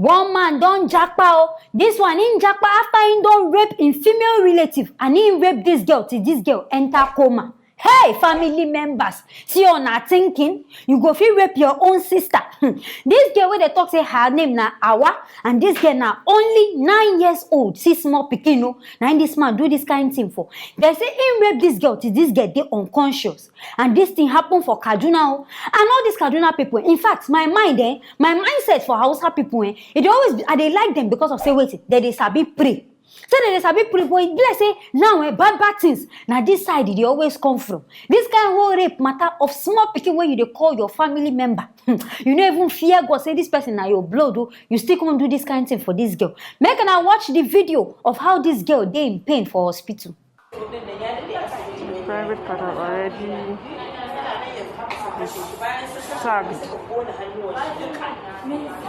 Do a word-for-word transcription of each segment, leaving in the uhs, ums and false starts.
One man don japa o. This one, him japa after him don rape him female relative, and him rape this girl till this girl enter coma. Hey, family members, see una thinking, you go fit rape your own sister. Hmm. This girl wey dey talk say her name na Awa, and this girl na only nine years old, see small pikin o. Na him this man do this kind thing for. Dem say him rape this girl till this girl dey unconscious. And this thing happen for Kaduna o. And all these Kaduna people, in fact, my mind, eh, my mindset for Hausa people, eh, e dey always be, I dey like them because of say wetin, dem dey sabi pray. Say dem dey sabi pray, but e be like say now, eh, bad bad things na this side e dey always come from. This kind whole rape matter of small pikin wey you dey call your family member. Hmm, you no even fear God say this person na your blood o, you still come do this kind thing for this girl. Make una watch the video of how this girl dey in pain for hospital. The private part have already is sagged.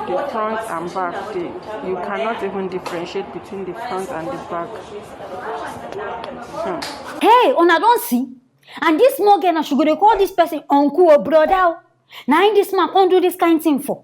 The front and back, they, you cannot even differentiate between the front and the back. Hmm. Hey, una don see? And this small girl now, she go dey call this person uncle or brother o. Na him this man come do this kind thing for.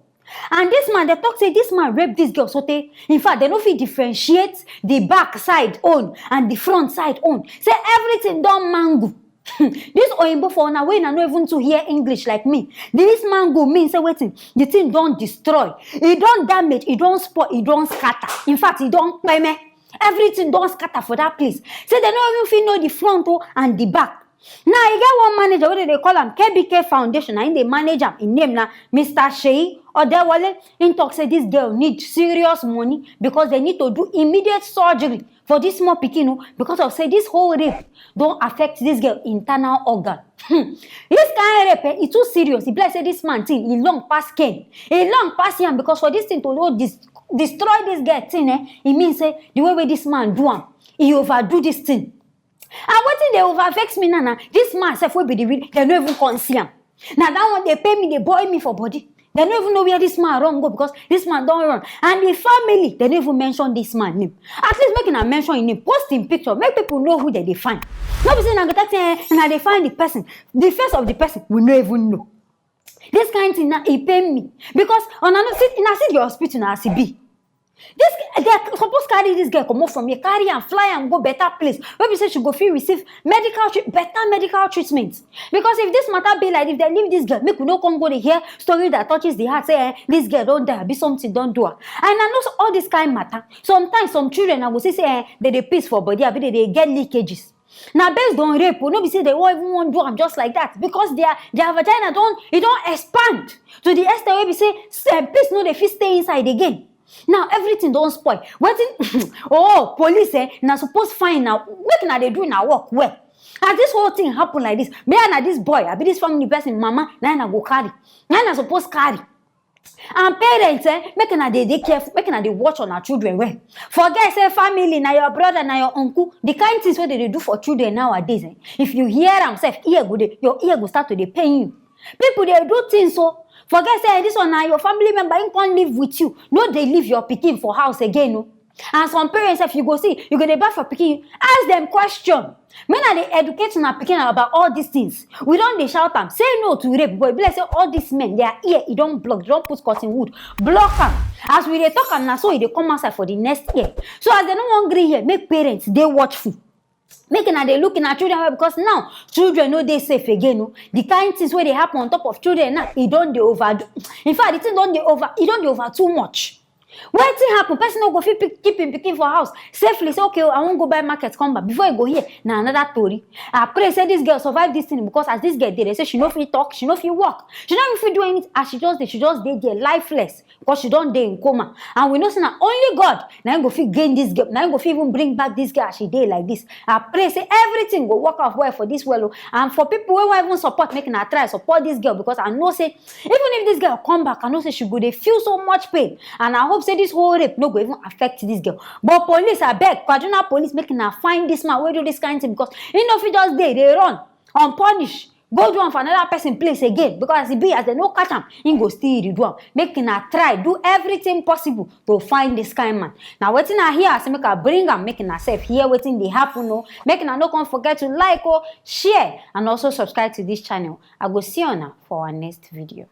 And this man, dem talk say this man rape this girl sotey, in fact, dem no fit differentiate the back side own and the front side own. Say everything don mangle. This oyinbo for una wey una no even too hear English like me, this mangle mean say wetin? The thing don destroy, e don damage, e don spoil, e don scatter. In fact, e don kpeme. Everything don scatter for that place. Say dem no even fit know the front o and the back. Now, e get one manager wey dem dey call am K B K Foundation, na him dey manage am. Him name na Mister Seyi Odewole. Him talk say this girl need serious money because dem need to do immediate surgery for this small pikin o, because of say this whole rape don affect this girl internal organ. Hmm. This kind rape, eh, e too serious. E be like say this man thing, e long pass cane. E long pass yam, because for this thing to don dis-, destroy this girl thing, eh, e mean say the way wey this man do am, e overdo this thing. And wetin dey over vex me now na this man sef wey be the real, dem no even come see am. Na that one dey pain me, dey boil me for body. Dem no even know where this man run go, because this man don run. And the family, dem no even mention this man name. At least make una mention him name, post him picture, make people know who dem dey find. No be say una go talk say, eh, una dey find the person. The face of the person, we no even know. This kind thing now, e pain me. Because una no see, una see the hospital na as e be. This, dem suppose carry this girl comot from here, carry am, fly am go better place wey be say she go fit receive medical treat-, better medical treatment. Because if this matter be like, if dem leave this girl, make we no come go dey hear story that touches the heart, say, eh, this girl don die, abi something don do her. And I know all this kind matter. Sometimes some children, I go see say, eh, dem dey piss for body, abi dem dey get leakages. Na based on rape o, no be say dem wan even wan do am just like that, because their, their vagina don, e don expand to the extent wey be say, eh, piss no dey fit stay inside again. Now everything don spoil. Wetin? Oh, police, eh, na suppose find, na make una dey do una work well. As this whole thing happen like this, may na this boy, abi this family person mama, na una go carry, na una suppose carry. And parents, eh, make una dey, dey careful, make una dey watch una children well. Forget say family na your brother, na your uncle. The kind things wey dem dey do for children nowadays, eh, if you hear am sef, ear go dey, your ear go start to dey pain you. People dey do things so. Forget say, eh, this one na your family member, him come live with you. No dey leave your pikin for house again o. And some parents, if you go see, you go dey baff your pikin, ask dem question. Make una dey educate una pikin about all these things. We don dey shout am, say no to rape, but e be like say all these men, their ear, e don block, dem don put cotton wool, block am. As we dey talk am, na so e dey come outside for the next ear. So as dem no wan gree hear, make parents dey watchful. Make una dey look una children well, because now children no dey safe again o. The kind things wey dey happen on top of children now, e don dey overdo. In fact, the thing don dey over, e don dey over too much. Wetin happen? Person no go fit pick, keep him pikin for house safely. Say, okay o, I wan go buy market, come back. Before e go hear, na another tori. I pray say this girl survive this thing, because as this girl dey, dem say she no fit talk, she no fit walk, she no even fit do anything. As she just dey, she just dey there lifeless, because she don dey in coma. And we know say na only God na him go fit gain this girl, na him go fit even bring back this girl as she dey like this. I pray say everything go work out well for this world o. And for people wey wan even support, make una try support this girl, because I know say even if this girl come back, I know say she go dey feel so much pain. And I hope say this whole rape no go even affect this girl. But police, abeg, Kaduna police, make una find this man wey do this kind thing, because he no fit just dey, dey run unpunished, go do am for another person place again, because as e be, as dem no catch am, he go still dey do am. Make una try do everything possible to find this kind man. Na wetin I hear, I say make I bring am, make una sef hear wetin dey happen o. Make una no come forget to like o, share, and also subscribe to this channel. I go see una for our next video.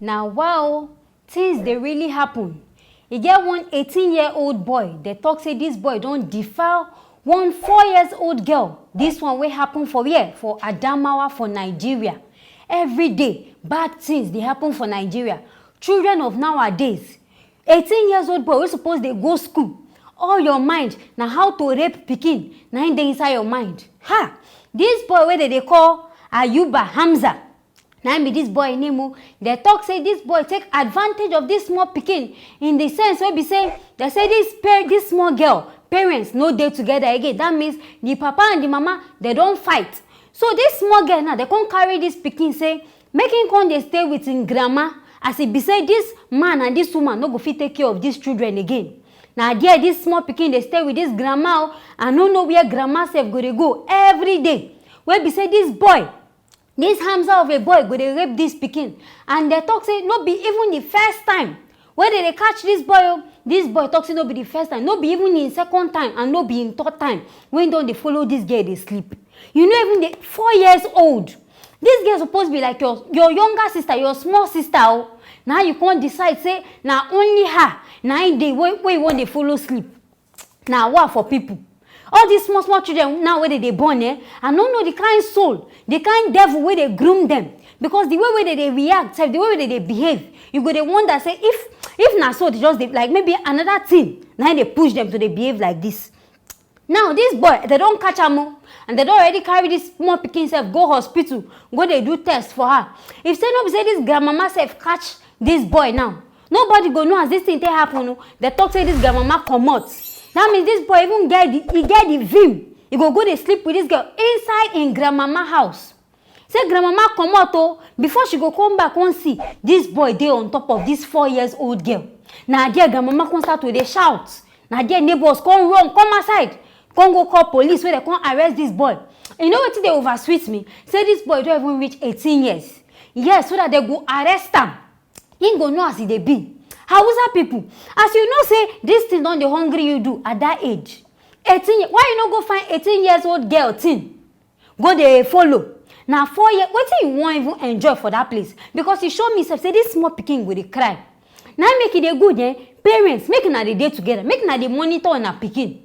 Na wow, things dey really happen. E get one eighteen year old boy, dem talk say this boy don defile one four years old girl. This one wey happen for where? For Adamawa for Nigeria. Every day, bad things dey happen for Nigeria. Children of nowadays, eighteen years old boy wey suppose dey go school, all your mind na how to rape pikin, na im dey inside your mind. Ha! This boy wey dem dey call Ayuba Hamza, na im be this boy name o. Dem talk say this boy take advantage of this small pikin, in the sense wey be say, dem say this pa- this small girl parents no dey together again. That means the papa and the mama, dem don fight. So this small girl now, dem come carry this pikin say make him come dey stay with him grandma, as e be say this man and this woman no go fit take care of these children again. Na there this small pikin dey stay with this grandma o. I no know where grandma sef go dey go every day, wey be say this boy, this Hamza of a boy, go dey rape this pikin. And dem talk say no be even the first time wey dem dey catch this boy o. This boy talk say no be the first time, no be even him second time, and no be him third time wey him don dey follow this girl dey sleep. You no even dey four years old. This girl suppose be like your your younger sister, your small sister o. Now you come decide say na only her na im dey wey wey you wan dey follow sleep. Na wa for people. All these small small children now wey dem dey born, eh, I no know the kind soul, the kind devil wey dey groom them, because the way wey dem dey react sef, the way wey dem dey behave, you go dey wonder say if if na so, they just dey, like, maybe another thing na im dey push them to dey behave like this. Now this boy, dem don catch am o, and dem don already carry this small pikin sef go hospital, go dey do test for her. If say no be say this grandmama sef catch this boy now, nobody go know as this thing take happen o. Dem talk say this grandmama comot. That means this boy even get the, e get the vim, e go go dey sleep with this girl inside im grandmama house. Say grandmama comot o, before she go come back come see, this boy dey on top of this four years old girl. Na there grandmama come start to dey shout. Na there neighbors come run come outside, come go call police wey dem come arrest this boy. You know wetin dey over sweet me? Say this boy don even reach eighteen years. Yes, so that dem go arrest am, him go know as e dey be. Hausa people, as you know say this thing don dey hungry you do at that age, eighteen ye- why you no go find eighteen years old girl thing go dey follow? Na four years, wetin you wan even enjoy for that place? Because e show me sef say this small pikin go dey cry. Na im make e dey good, eh, parents, make una dey dey together, make una dey monitor una pikin.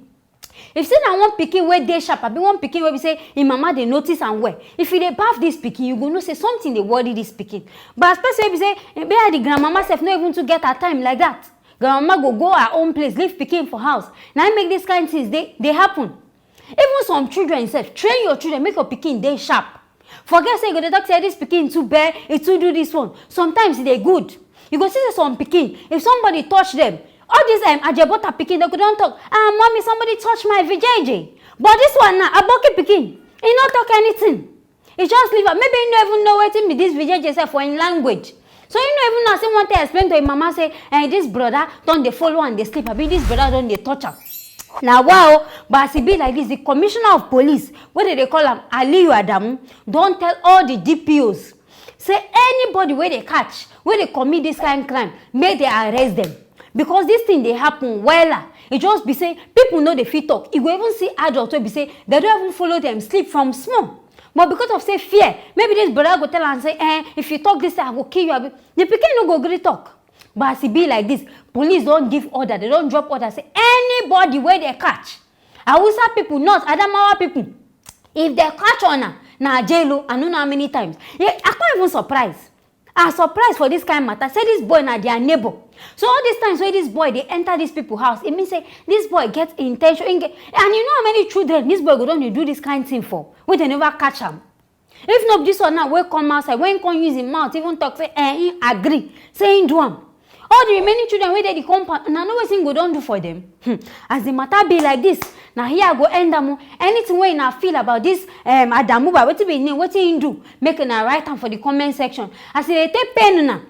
If say na one pikin wey dey sharp, abi one pikin wey be say im mama dey notice am well, if you dey baff this pikin, you go know say something dey worry this pikin. But as person wey be say, eh, be like the grandmama sef no even too get her time like that. Grandmama go go her own place, leave pikin for house. Na im make this kind things dey dey happen. Even some children sef, train your children, make your pikin dey sharp. Forget say you go dey talk say this pikin too bad, e too do this one. Sometimes e dey good. You go see say some pikin, if somebody touch them, all this, um, ajebota pikin, dem go don talk, "Ah, mommy, somebody touch my vijay." But this one now, aboki pikin, e no talk anything. E just leave am. Maybe e no even know wetin be this vijay sef for im language. So e no even know as e wan take explain to im mama say, eh, this brother don dey follow am dey sleep, abi this brother don dey touch am. Na wa o. But as e be like this, the commissioner of police, wey dem dey call am Aliyu Adamu, don tell all the D P Os say anybody wey dem catch wey dey commit this kind crime, make dem arrest them, because this thing dey happen wella. E just be say people no dey fit talk. You go even see adults wey be say dem don even follow them sleep from small, but because of say fear, maybe this brother go tell am say, "Eh, if you talk this thing, I go kill you," abi the pikin no go gree talk. But as e be like this, police don give order, dem don drop order say anybody wey dem catch, Hausa people, not Adamawa people, if dem catch una, na jail o. I no know how many times. Yeah, I come even surprise. I surprise for this kind matter. Say this boy na their neighbor. So all these times wey this boy dey enter these people house, e mean say this boy get intention. Im get, and you know how many children this boy go don dey do this kind thing for, wey dem never catch am? If no be this one now wey come outside, wey come use im mouth even talk say, eh, im agree, say im do am. All the remaining children wey dey the compound, una know wetin im go don do for them? Hmm. As the matter be like this, na here I go end am o. Anything wey una feel about this, um, Adamuba, wetin be im name, wetin im do, make una write am for the comment section. As e dey take pain una,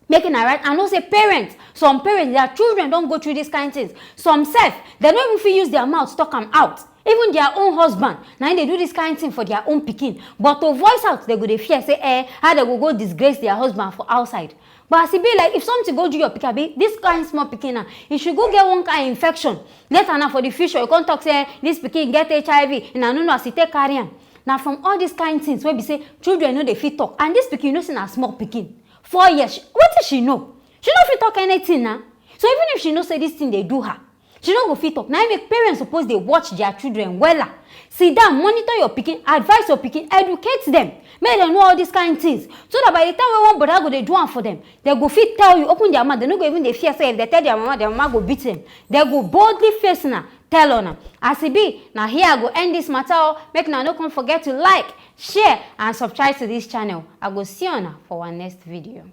make una write. I know say parents, some parents, their children don go through this kind things. Some sef, dem no even fit use their mouth talk am out. Even their own husband, na im dey do this kind thing for their own pikin. But to voice out, dem go dey fear say, eh, how dem go go disgrace their husband for outside. But as e be like, if something go do your pikin, abi this kind small pikin now, e should go get one kind infection. Later now for the future, you come talk say, eh, this pikin get H I V, and I no know as e take carry am. Na from all these kind things wey be say children no dey fit talk. And this pikin, you know say na small pikin. Four years, wetin she know? She no fit talk anything na. So even if she know say this thing dey do her, she no go fit talk. Na im make parents suppose dey watch their children wella. Sit down, monitor your pikin, advise your pikin, educate them, make dem know all these kind things, so that by the time wey one brother go dey do am for them, dem go fit tell you, open their mouth. Dem no go even dey fear say if dem tell their mama, their mama go beat them. Dem go boldly face una, tell una. As e be, na here I go end this matter o. Make una no come forget to like, share and subscribe to this channel. I go see una for our next video.